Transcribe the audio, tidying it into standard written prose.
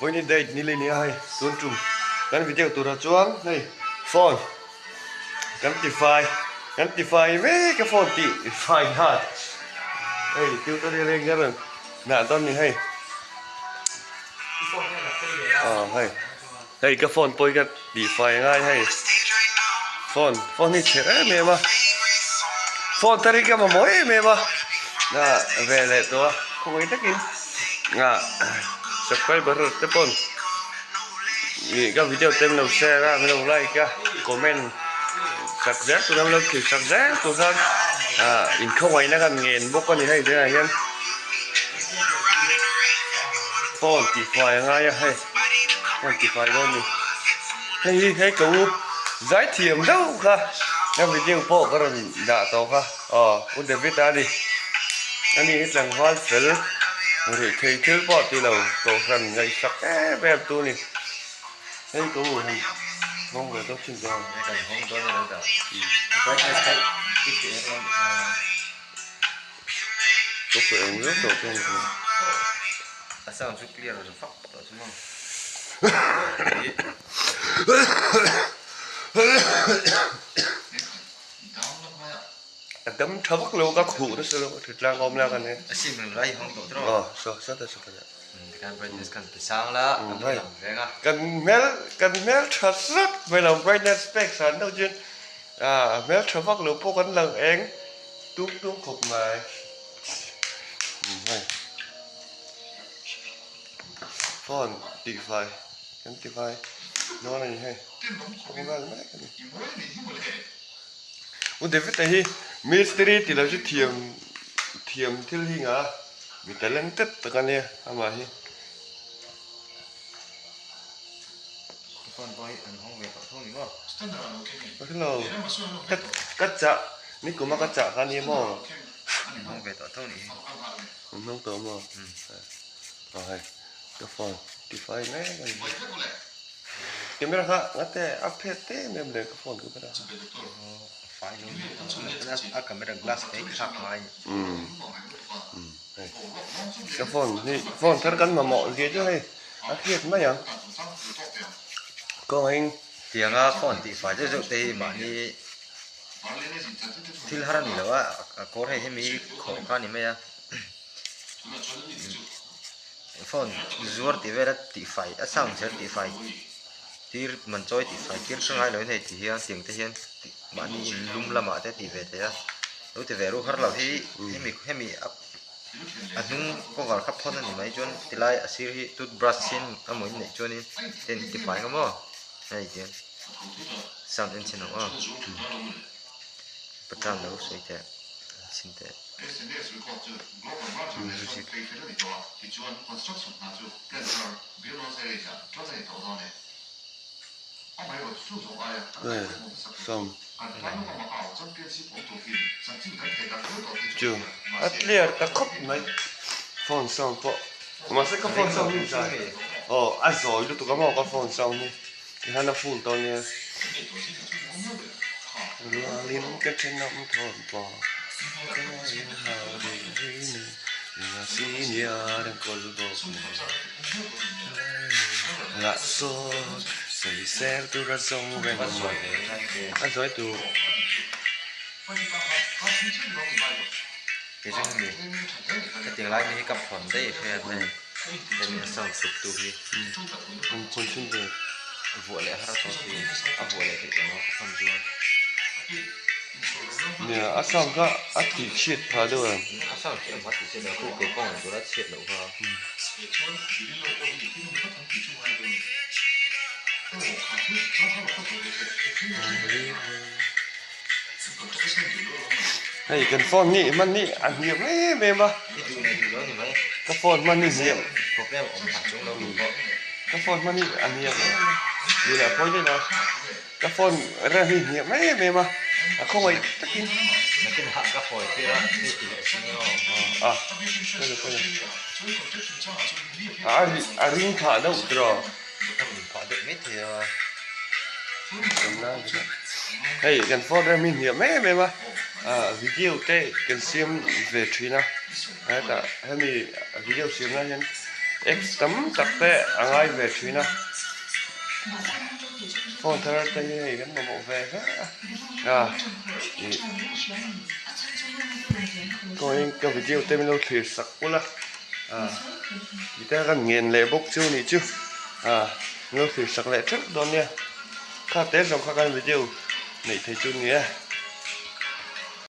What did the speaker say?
Vawiin hi date ni leh nia hei tun tum kan video turah chuan hei phone kan ti fai kan ti fai mek a phone tih fai nghal hei tutorial hi enge rawn dah dawn ni hei aw hei hei ka phone pawh hi ka tih fai angai hei phone phone hi chhe em em a phone thar hi ka mamawh em em a ve leh tawh a khawngaih takin ah subscriber te pawn ih ka video te min lo share a min lo like a comment sak zel tur a min lo thlir sak zel tur khan ah inkhawngaihna kan ngen bawk a ni hei tunah hian phone tih fai a ngai a hei. Hman ti fai dawn ni. Hei hi hei ka u zai thiam deuh kha ka video pawh ka rawn dah tawh kha aw u David a ni. Ani hi tlangval fel ruih thei thil pawh ti lo kohhran ngaihsak em em tu ni. Hei ka u han hawng ve deuh thin dawn. Kan hawng dawn a lo dah. Brightness kha i ti eng lam. Ka pe eng viau tawh chuan ka A sound chu clear lo fak tawh chu maw. A dam tha vak lo ka khuh nasa lo thut tlang awm la kan he. A sim reng lai hawng tawh tawh. Aw so so ta so ta. Tikhan brightness khan pe sang la a hmu lang reng a. Kan hmel kan hmel tha zat mai lo brightness pek san deuh chuan a hmel tha vak lo pawh kan lang eng. Tum tum khawp mai hei phone tih fai kan ti fai dawn a ni hei kawng vel mek a ni u David a hi mistiri tih loh chu thiam thiam thil hi nga mi talented tak a nia amah hi. Phone pawh hi an hawng ve tawh tho ni maw? Hello ka ka chah nikum a ka chah kha ni maw? An hawng ve tawh tho ni hi. An hawng tawh maw? Aw hei ka phone ti fai mek a ni. Camera kha ngate a phet em em le ka phone camera kha. Fai lo a camera glass te hi thlak ngai. Hei ka phone hi phone thar kan mamawh zia chu hei a hriat mai ang kawngin tianga phone tih fai zeuh zeuh te hi mahni thil har a ni lo a a kawr hei hemi hi khawh kha a ni mai a phone zuar tih vel a tih fai a sound kher tih fai tir man chawi tih fai tir kha ngai lo in hei ti hian tiang te hian mahni in lum lamah te tih ve theih a. Lo ti ve ru har lo hi hemi hemi a a hnung cover kha phawn a ni mai chuan tilai a sir hi toothbrush hian a maw in neih chuanin ten in ti fai nga maw hei tihian sound en chhin ang aw patang lo sawi teh en chhin teh music. Sawm chu a clear ta khawp mai phone sound pawh mahse ka phone sound hi zai aw a zawi lutuk a maw ka phone sound hi tihian a full dawn nia rualin ka thenawm thawnpawh ka inhau rih rih ni senior enkawl bawk Lah sawn sawi sel tur a zawng reng mai a zawi tur. Kei chu hemi hetiang lai mi hi ka phawn daih hriat hei hemi a sound tuk tu hi an phawn thin ve vuah leh har a tawh si a vuah leh theih tawh lo ka phawn chuan. Nia a sound kha a tih chhiat phah deuh em? A sound khi engmah tih chhiat loh khu kei pawh ngaihtuah la chhiat loh kha. Hei kan phone hi hman hi a hniam em em a. I duh leh duh lo ni mai. Ka phone hman hi hniam. Problem awm phah chung lo duh pawh. Ka phone hman hi a hniam em a. Duh leh phawi daih lo. Ka phone rem hi hniam em em a, a khawngaih takin. Nakin hah ka phawi tir a, hei ti leh sin aw. A, ka la pawi a. A ring phah deuh tiraw? A ring phah deuh mai thei a. Hei kan phone rem hi hniam em em a, video te kan siam ve thin a, hetah hemi video siam lai hian. Apps tam tak te a ngai ve thin a, phone thar te hi hei kan mamawh ve hle a, ah ih kawngin ka video te min lo thlir sak ula ah tih te kan ngen leh bawk chu nih chu ah min lo thlir sak leh theuh dawn nia kha te zawng kha kan video neih theih chu a ni e.